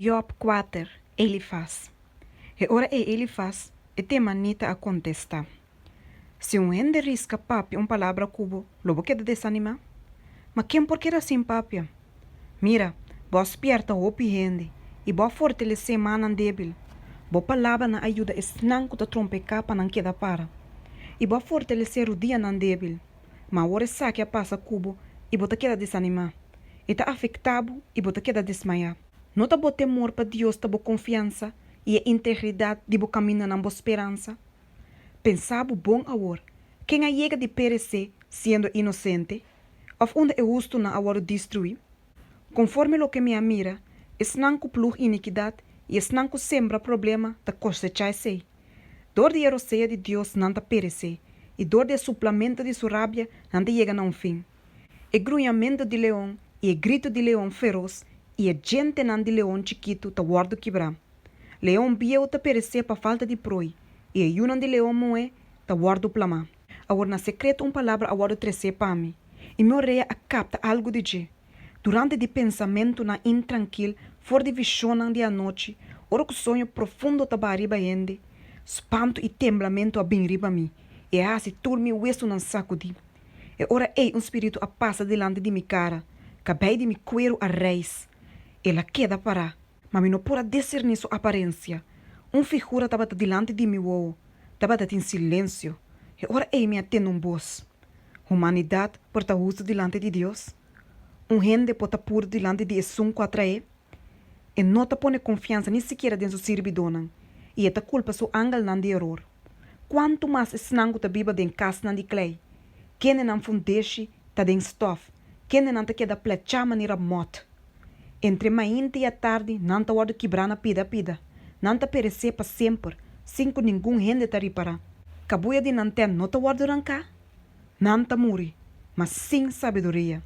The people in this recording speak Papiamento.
Yòb kuater, Elifas. E ora ei Elifas, e temanita, a kontestá, Si un hende riska papia un palabra ku bo, lo bo keda desanimá? Ma ken por keda sin papia? Mira, bo a spièrta hopi hende, i bo a fortalesé mannan débil. Bo palabranan a yuda esnan ku ta trompeká pa nan keda para, i bo a fortalesé rudianan débil. Ma awor esaki a pasa ku bo i bo ta keda desanimá. E ta afektá bo i bo ta keda desmayá. No ta bo temor pa Dios ta bo konfiansa i e integridat di bo kamindanan bo speransa? Pensa bo bon awor, ken a yega di peresé siendo inosente? Òf unda e hustunan a wòrdu destruí? Konforme loke mi a mira, esnan ku plug inikidat i esnan ku sembra problema ta kosechá esei. Dor di e rosea di Dios nan ta peresé, i dor di e suplamentu di su rabia nan ta yega na un fin. E gruñamentu di leon i e gritu di leon feros i e djentenan di leon chikitu ta wòrdu kibrá. Leon bieu ta peresé pa falta di proi, i e yunan di leon muhé ta wòrdu plamá. Awor na sekreto un palabra a wòrdu tresé pa mi, i mi orea a kapta algu di dje. Durante di pensamentunan intrankil for di vishonnan di anochi, ora ku soño profundo ta baha riba hende, spantu i temblamentu a bin riba mi, i a hasi tur mi wesunan sakudí. E ora ei un spiritu a pasa dilanti di mi kara, kabei di mi kueru a reis. El a keda pará, ma mi no por a diserní su aparensia. Un figura tabata dilanti di mi wowo. Tabata tin silensio. E ora ei mi a tende un bos. Humanidat por ta hustu dilanti di Dios? Un hende por ta puru dilanti di esun ku a traé? E no ta pone konfiansa ni sikiera den su sirbidónan, i e ta kulpa su angelnan di eror. Kuantu mas esnan ku ta biba den kasnan di klei, kende nan fundeshi ta den stòf, kende nan ta keda plechá manera mòt. Entre mainta i atardi nan ta wòrdu kibrá na pida pida, nan ta peresé pa semper, sin ku ningun hende ta ripará. Kabuya di nan tènt no ta wòrdu ranká? Nan ta muri, ma sin sabiduria.